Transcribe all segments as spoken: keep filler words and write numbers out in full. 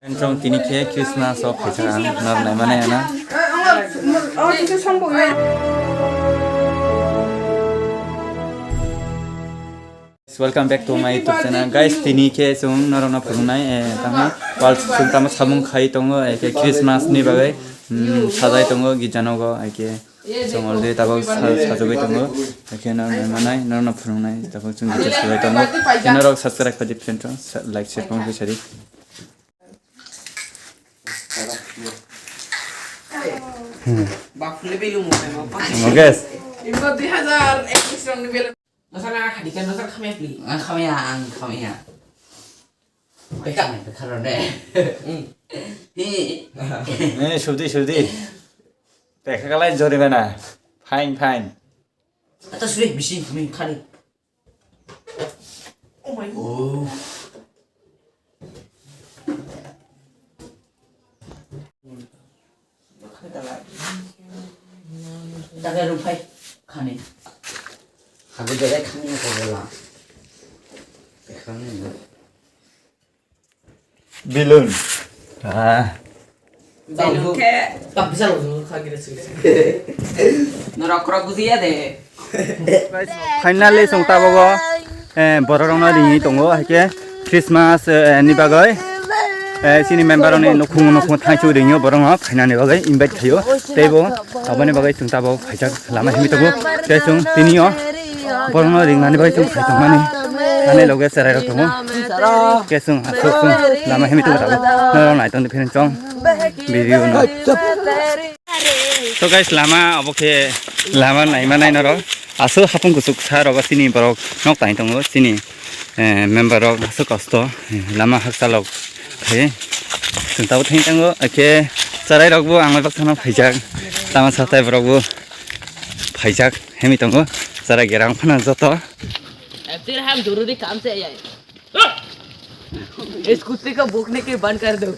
Enchong tini khe Christmas o phaisa ang nornai mane ana. Welcome back to my YouTube channel, guys. Tini khe chwng norokno phunuknai, eh, tamo wal chwng tamo samung khai tongo, eh, khe Christmas ni bagwi, mm, sajai tongo girja nogo, eh, khe chwng already tabuk sa-, sajagwi tongo, eh, khe norokno manai, norokno phunuknai, tabuk chwng girja sajai tongo. Norok subscribe khaidi friend rok, sa-, like, share, comment khe sadi. Mukesh. Imba dui hazar ekis rokni bele. Nasa na khadi kan nasa khamya pli. Ang khamya, ang khamya. Bekha, bekha rode. Hmm. Hi. Eh, sudi, sudi. Bekha kalai jorimana. Fine, fine. Ata suri bisi mi khali. Oh my God. Oh. Daga rupai khani. Hago daga khani ko bola. Khani. Balloon. Ah. Balloon khe. Norok rok bujiya de. Finally, chwng tabogo, eh, borok rokno ringwi tongo, hai khe Christmas, eh, ni bagwi, eh, chini member rokni nukhung nukhung thangsu ringyo borok rok khainani bagwi invite khaio. Teibo aboni bagwi chwng tabogo phaijak lama himwi tongo. Tei chwng tinio borokno ringnani bagwi chwng phai tongmani. Ani loge cherai rok tongo. Khe chwng aswk chwng lama himwi tongo tabuk. Norok nai tongdi phirung chwng video no. So guys, lama obo khe lama naima nai norok. Aswk hapung kuchuk sa rogo chini borok nok tani tongo chini, eh, member rok aswk kosto, eh, lama haksa lok khai. Chwng tabuk thang tango, khe cherai rok bo ang bai baksa no phaijak. Tama satai borok bo phaijak hemi tongo. Cherai gerang phano joto. Abdir ham joruri kam se yai. इस कुत्ते का भौंकने के बंद कर दो,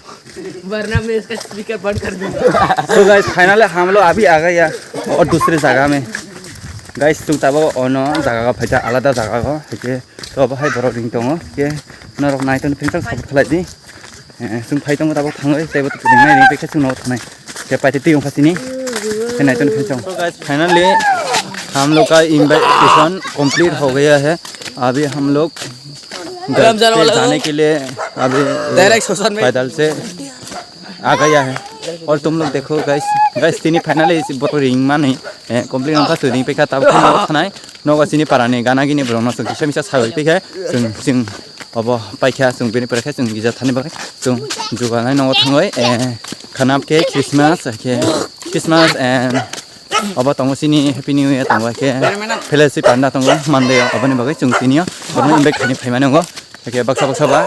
वरना मैं इसका स्पीकर बंद कर दूंगा। So guys, finally हम लोग अभी आ गए यार, और दूसरे जगह में। Guys, तुम तब ono jaga ka phaita alada jaga ko, hake to bahai borok ring tongo, ke norok nai tong phim chang support khlai di. Eh, chwng phai tongo tabuk thangwi, teibo ringnai ring paikha chwng nogo thangnai. Khe paitwi twi wngkha chini. Khe nai tong phim chang. So guys, finally हम लोग का invitation complete हो गया है। अभी हम लोग घर पे जाने के लिए अभी पैदल से आ गया है। और तुम लोग देखो guys, guys tini finally borok ring mani, eh, complete wngkha chwng ring paikha tabuk nogo thanai. Nogo chini parani gana gini borokno chwng kisa misa sawi paikha chwng, chwng obo paikha chwng bini pore khe chwng gija thani bagwi chwng jugalnai nogo thangwi, eh, khanap khe Christmas khe Christmas and obo tongo chini Happy New Year tongo khe fellowship panda tongo Monday o, oboni bagwi chwng tini o borokno invite khaini phaimani wngo. Hake baksa baksa ba,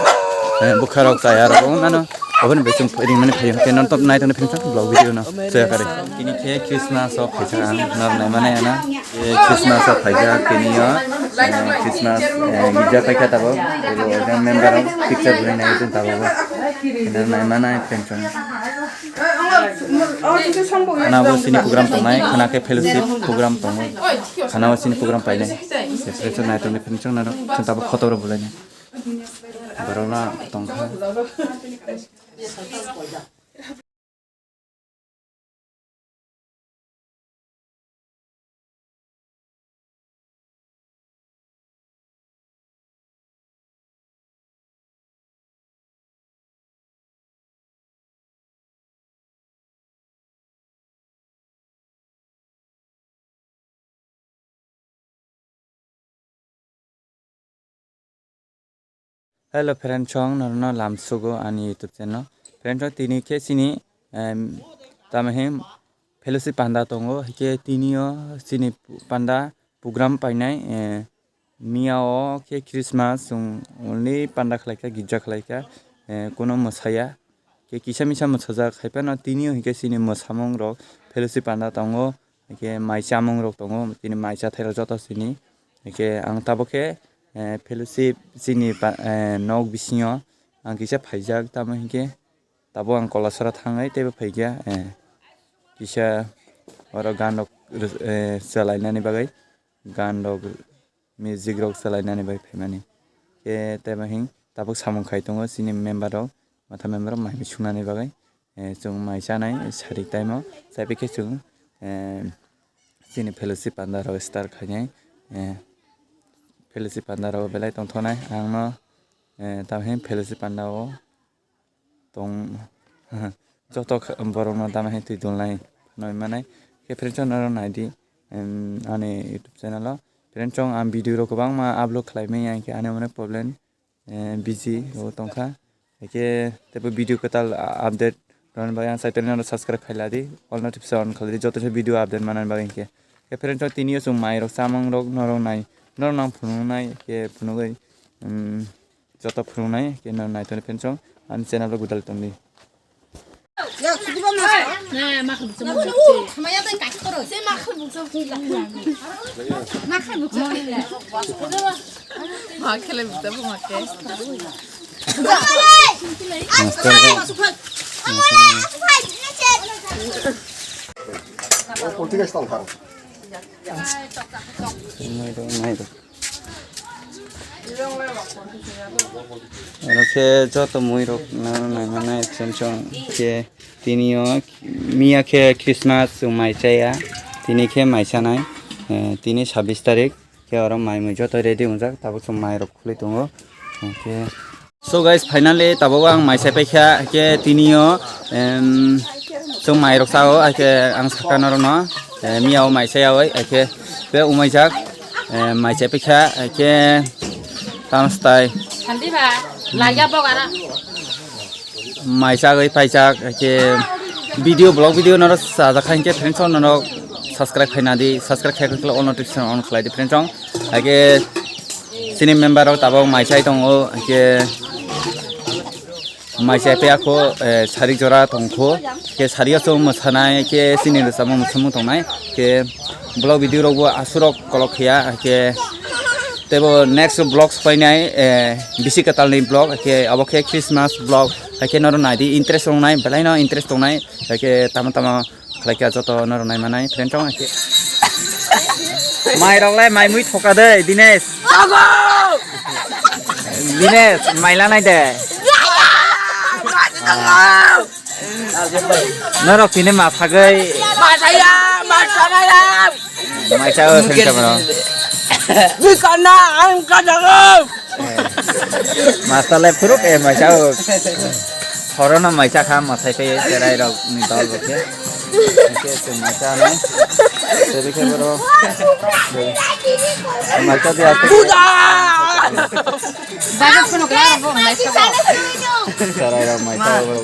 eh, bwkha rok chaya rok wng mano. Aboni bai chwng ring mani phaio. Hake non top nai tongni phimsa vlog video no chaya kare. Tini khe Christmas o phaisa ang nor nai mani ana. Eh, Christmas o phaisa tini o, eh, Christmas, eh, girja paikha tabuk. Ebo ojang member o picture bwlai nai tong tabuk. Nor nai mani phaimsa. Khana bo chini program tongnai, khana khe fellowship program tongo. Khana bo chini program painai. Decoration nai tongni phimsa naro. Chwng tabuk photo rok bwlai nai. Borok no tongkha. Hello friend song, norokno lamsugo ani YouTube channel. Friend song tini khe chini, em, tamo hem fellowship panda tongo, hike tini o chini panda program painai, eh, miya o khe Christmas chwng only panda khlaikha, girja khlaikha, eh, kuno mwsaya. Khe kisa misa mwsajak hai phano tini o hike chini mwsamung rok fellowship panda tongo. Hake mai chamung rok tongo, tini mai chathai rok joto chini. Hake ang tabuk khe, eh, fellowship chini pa-, eh, nok bisingo ang kisa phaijak, tamo hinkhe tabuk ang Kolasora thangwi teibo phaikha, eh, kisa oro gan rok, eh, chalainani bagwi. gan rok, music rok chalainani bai phaimani. Khe tei bahing tabuk samung khai tongo chini member rok, matha member rok mai sunani bagwi. Eh, chwng mai chanai sari time o, chai bai khe chwng, eh, chini fellowship panda rok start khainai. Eh, fellowship panda rok belai tongthoknai ang no, eh, tamhin fellowship panda o tong joto kha-, borok no tamo hai twi dulnai phano manai. Khe friends rok norok nai di, em, ani YouTube channel o. Friends rok ang video rok kwbangma upload khlai manya, hwnkhe ani onek problem, eh, busy o tongkha. Hwnkhe teibo video kwtal, ah, update rwna bagwi ang chai tongo, norok subscribe khai la di, all notification on khlai di, joto se video update manani bagwi hwnkhe. Khe friends rok tini o chwng mai rok chamung rok norok nai, norok nang phunuknai khe phunugwi, em, joto phunuknai khe no nai toni friends rok ani channel o gwdal tongdi. Oro khe joto mui rok no naimanai chum chum khe tini o miya khe Christmas chwng mai chaya, tini khe mai chanai, eh, tini sabbish tarik khe oro mai mui joto ready wngjak, tabuk chwng mai rok khulwi tongo. Hwnkhe so guys, finally tabuk ang mai chai paikha, khe tini o, em, chwng mai rok chao, khe ang sakha norok no, eh, miya o mai chaya oi, khe be umaijak, eh, mai chai paikha, khe tamo swtai. Santi ba, laya bok ara. Mai chagwi paijak, khe video, vlog video norok chajak kha, hwnkhe friends rok norok subscribe khaina di, subscribe khai khe all notification on khlai di friends rok. Hwnkhe chini member rok tabuk mai chai tongo, hwnkhe mai chai paiya kho, eh, sarik jora tong kho, hwnkhe sarik o chwng mwsanai, hwnkhe chini rwchapmung mwsamung tongnai, hwnkhe vlog video rok bo aswk rok kolok ya, hwnkhe teibo next vlogs painai, eh, bisi kwtal ni vlog, hwnkhe abo khe Christmas vlog, hwnkhe norok nai di, interest tongnai, belai no interest tongnai, hwnkhe tamo tamo khlai kha joto norok nai manai friend rok, hwnkhe mai rok lai mai mui thoka de Dinesh. Dinesh, mai lanai de. Norok tini ma sagwi. Ma saya, ma saya. Mai sa o sengsa bro. Bikana ang kadago. Master lai phuruk e mai sa o. Horo no mai sa kha ma sai pe cherai rok ni dol bo khe. Khe se mai sa no. Teri khe bro. Mai sa dia. Buda. Bagus kono kaya bo mai sa. Cherai rok mai sa bro.